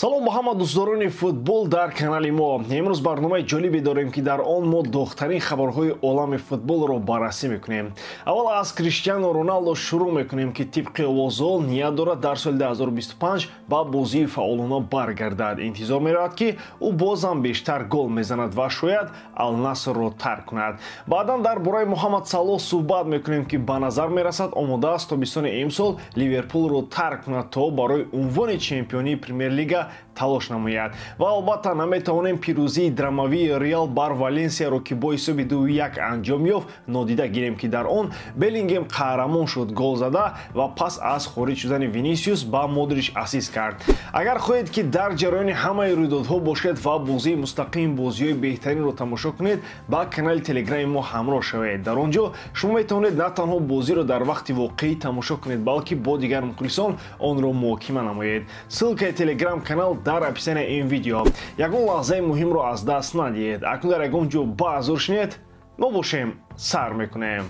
Салом ба ҳама дӯстдорони футбол дар канали мо. Имрӯз барномаи ҷолибе дорем, ки дар он мо доғтарин хабарҳои олами футболро баррасӣ мекунем. Аввал аз Криштиану Роналдо шурӯъ мекунем, ки тибқи овозҳо ният дорад дар соли 2025 ба бозии фаъолона баргардад. Интизор меравад, ки ӯ бозам бештар гол мезанад ва шояд Ал-Насрро тарк кунад. Баъдан дар бораи Муҳаммад Салоҳ суҳбат мекунем, ки ба назар мерасад омода аст тобистони имсол Ливерпулро тарк кунад, то барои унвони чемпионии Премер-лига талош намояд. Ва албатта наметавонем пирӯзии драмавии Реал бар Валенсияро, ки бо ҳисоби 2-1 анҷом ёфт, нодида гирем, ки дар он Беллингем қаҳрамон шуд, гол зада ва пас аз хориҷ шудани Винисиус ба Модрич ассист кард. Агар хоҳед, ки дар ҷараёни ҳамаи рӯйдодҳо бошед ва бозии мустақим, бозиҳои беҳтаринро тамошо кунед, ба канали Телеграми мо ҳамроҳ шавед. Дар он ҷо шумо метавонед на танҳо бозиро дар вақти воқеӣ тамошо кунед, балки бо дигар мухлисон онро муҳокима намоед. Ссылкаи Телеграм канал дар описанияи ин видео. Ягон лаҳзаи муҳимро аз даст надиҳед. Акнун дар ягон ҷо баъзур шинед, мо бошем сар мекунем.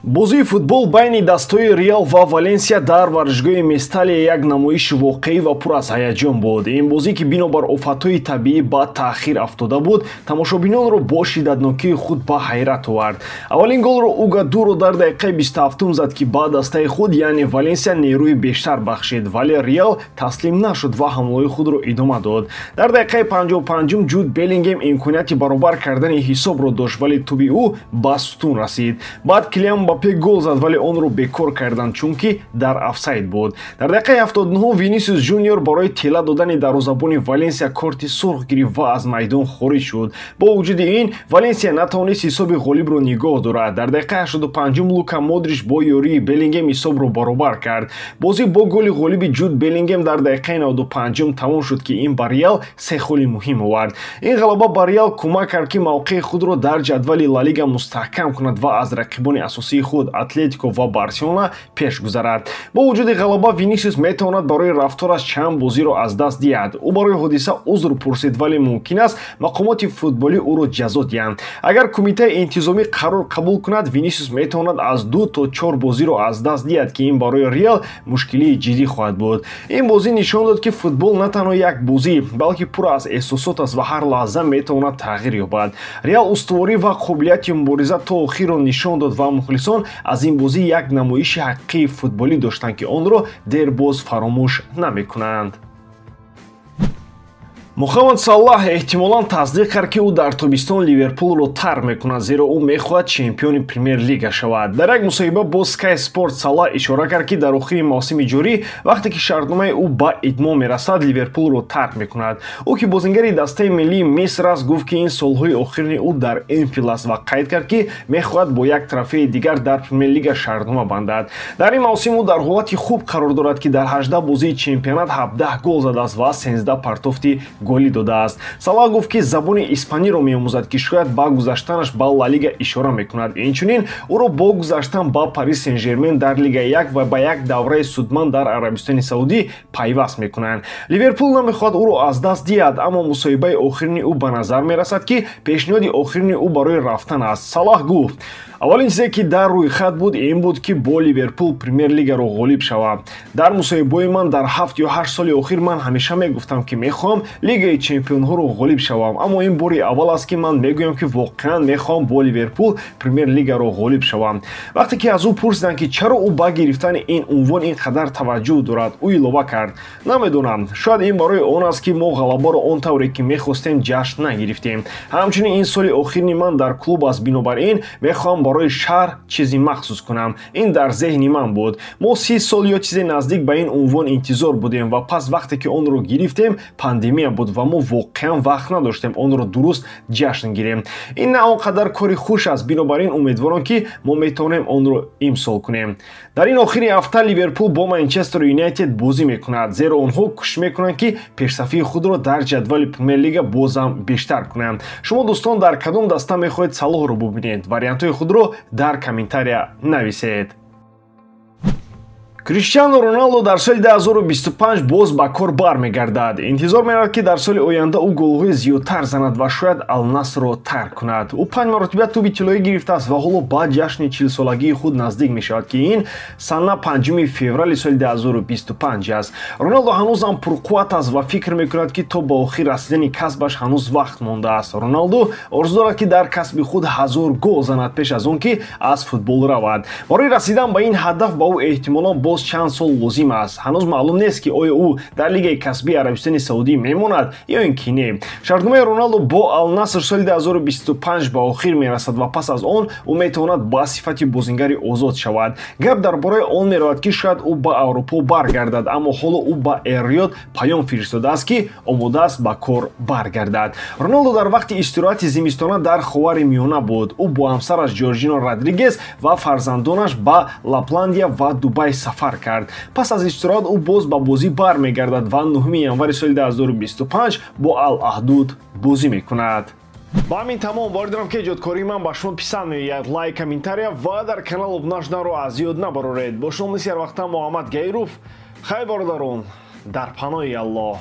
Бозии футбол байни дастҳои Реал ва Валенсия дар варзишгоҳи Месталия як намоиши воқеӣ ва пур аз ҳаяҷон буд. Ин бозӣ, ки бинобар офатҳои табиӣ ба таъхир афтода буд, тамошобинонро бо шиддатнокии худ ба ҳайрат овард. Аввалин голро Уга Дуро дар дақиқаи 27 зад, ки ба дастаи худ, яъне Валенсия, нерӯи бештар бахшид, вале Реал таслим нашуд ва ҳамлаҳои худро идома дод. Дар дақиқаи 55 Ҷуд Беллингем имконияти баробар кардани ҳисобро дошт, вале туби ӯ ба сутун расид. Баъд Килиан Мбаппе гол зад, вале онро бекор карданд, чунки дар офсайд буд. Дар дақиқаи 79 Винисиус Жуниор барои тела додани дарвозабони Валенсия корти сурх гирифт ва аз майдон хориҷ шуд. Бо вуҷуди ин, Валенсия натавонист ҳисоби ғолибро нигоҳ дорад. Дар дақиқаи 85 Лука Модрич бо ёрии Беллингем ҳисобро баробар кард. Бозӣ бо голи ғолиби Ҷуд Беллингем дар дақиқаи 95 тамом шуд, ки ин ба Реал се холи муҳим овард. Ин ғалаба ба Реал кӯмак кард, ки мавқеи худро дар ҷадвали Ла Лига мустаҳкам кунад ва аз рақибони асосии худ Атлетико ва Барселона пеш гузарад. Бо вуҷуди ғалаба, Винисиус метавонад барои рафтораш чанд бозиро аз даст диҳад. Ӯ барои ҳодиса узр пурсид, вале мумкин аст мақомоти футболӣ ӯро ҷазо диҳанд. Агар кумитаи интизомӣ қарор қабул кунад, Винисиус метавонад аз 2 то 4 бозиро аз даст диҳад, ки ин барои Реал мушкилии ҷиддӣ хоҳад буд. Ин бозӣ нишон дод, ки футбол на танҳо як бозӣ, балки пур аз эҳсосот аст ва ҳар лаҳза метавонад тағйир ёбад. Реал устуворӣ ва қобилияти мубориза то охирро нишон дод ва мухлисон аз ин бозӣ як намоиши ҳақиқии футболӣ доштанд, ки онро дербоз фаромӯш намекунанд. Муҳаммад Саллаҳ эҳтимолан тасдиқ кард, ки ӯ дар тобистон Ливерпулро тарк мекунад, зеро ӯ мехоҳад чемпиони Премер-лига шавад. Дар як мусоҳиба бо Sky Sport Саллаҳ ишора кард, ки дар охири мавсими ҷорӣ, вақте ки шартномаи ӯ ба итмом мерасад, Ливерпулро тарк мекунад. Ӯ, ки бозингари дастаи миллии Миср аст, гуфт, ки ин солҳои охирини ӯ дар Энфилд аст ва қайд кард, ки мехоҳад бо як трофеи дигар дар Премер-лига шартнома бандад. Дар ин мавсим ӯ дар ҳолати хуб қарор дорад, ки дар 18 бозии чемпионат 17 гол задааст ва 13 партофти голӣ додааст. Саллаҳ гуфт, ки забони испаниро меомӯзад, ки шояд ба гузаштанаш ба Ла Лига ишора мекунад. Инчунин ӯро бо гузаштан ба Парис Сен-Жермен дар Лигаи 1 ва ба як давраи судманд дар Арабистони Саудӣ пайваст мекунанд. Ливерпул намехоҳад ӯро аз даст диҳад, аммо мусоҳибаи охирини ӯ ба назар мерасад, ки пешниҳоди охирини ӯ барои рафтан аст. Саллаҳ гуфт: аввалин чизе, ки дар рӯйхат буд, ин буд, ки бо Ливерпул Премер-лигаро ғолиб шавам. Дар мусоҳибаҳои ман дар 7 ё 8 соли охир ман ҳамеша мегуфтам, ки мехоҳам Лигаи чемпионҳоро ғолиб шавам, аммо ин бори аввал аст, ки ман мегӯям, ки воқеан мехоҳам бо Ливерпул Премер-лигаро ғолиб шавам. Вақте ки аз ӯ пурсиданд, ки чаро ӯ ба гирифтани ин унвон ин қадар таваҷҷӯҳ дорад, ӯ илова кард: намедонам, шояд ин барои он аст, ки мо ғалабаро он тавре ки мехостем ҷашн нагирифтем. Ҳамчунин ин соли охирини ман дар клуб аст, бинобар ин мехоҳам барои шаҳр чизи махсус кунам. Ин дар зеҳни ман буд. Мо 30 сол ё чизе наздик ба ин унвон интизор будем ва пас вақте ки онро гирифтем, пандемия буд ва мо воқеан вақт надоштем онро дуруст ҷашн гирем. Ин на он қадар кори хуш аст, бинобар ин умедворам, ки мо метавонем онро имсол кунем. Дар ин охири ҳафта Ливерпул бо Манчестер Юнайтед бозӣ мекунад, зеро онҳо кӯшиш мекунанд, ки пешсафии худро дар ҷадвали Премер-лига бозам бештар кунанд. Шумо, дӯстон, дар кадом даста мехоҳед Салоҳро бубинед? Вариантҳои худро дар комментария нависед. Криштиану Роналдо дар соли 2025 боз ба кор бармегардад. Интизор меравад, ки дар соли оянда ӯ голҳои зиёдтар занад ва шояд Алнасрро тарк кунад. Ӯ 5 маротиба тӯби тиллоӣ гирифтааст ва ҳоло ба ҷашни 40-солагии худ наздик мешавад, ки ин сана 5 феврали соли 2025 аст. Роналдо ҳанӯзам пурқувват аст ва фикр мекунад, ки то ба охир расидани касбаш ҳанӯз вақт мондааст. Роналдо орзу дорад, ки дар касби худ 1000 гол занад пеш аз он ки аз футбол равад. Барои расидан ба ин ҳадаф ба ӯ эҳтимолан боз чанд сол лозим аст. Ҳанӯз маълум нест, ки оё ӯ дар лигаи касбии Арабистони Саудӣ мемонад ё ин ки не. Шартномаи Роналдо бо Алнаср соли 2025 ба охир мерасад ва пас аз он ӯ метавонад ба сифати бозингари озод шавад. Гап дар бораи он меравад, ки шояд ӯ ба Аврупо баргардад, аммо ҳоло ӯ ба Эр-Риёд паём фиристодааст, ки омода аст ба кор баргардад. Роналдо дар вақти истироҳати зимистона дар Ховари Миёна буд. Ӯ бо ҳамсараш Ҷорҷино Родригес ва фарзандонаш ба Лапландия ва Дубай сафар кард. Пас аз истироҳат ӯ боз ба бозӣ бармегардад ва 9 январи соли 2025 бо Ал-Ахдуд бозӣ мекунад. Ба ҳамин тамом. Бовар дорам, ки эҷодкории ман ба шумо писанд меояд. Лайк, комментария ва дар канал обуна шуданро аз ёд набароред. Бо шумо мисли ҳар вақта Муҳаммад Гаиров. Хайр, бародарон, дар паноҳи Аллоҳ.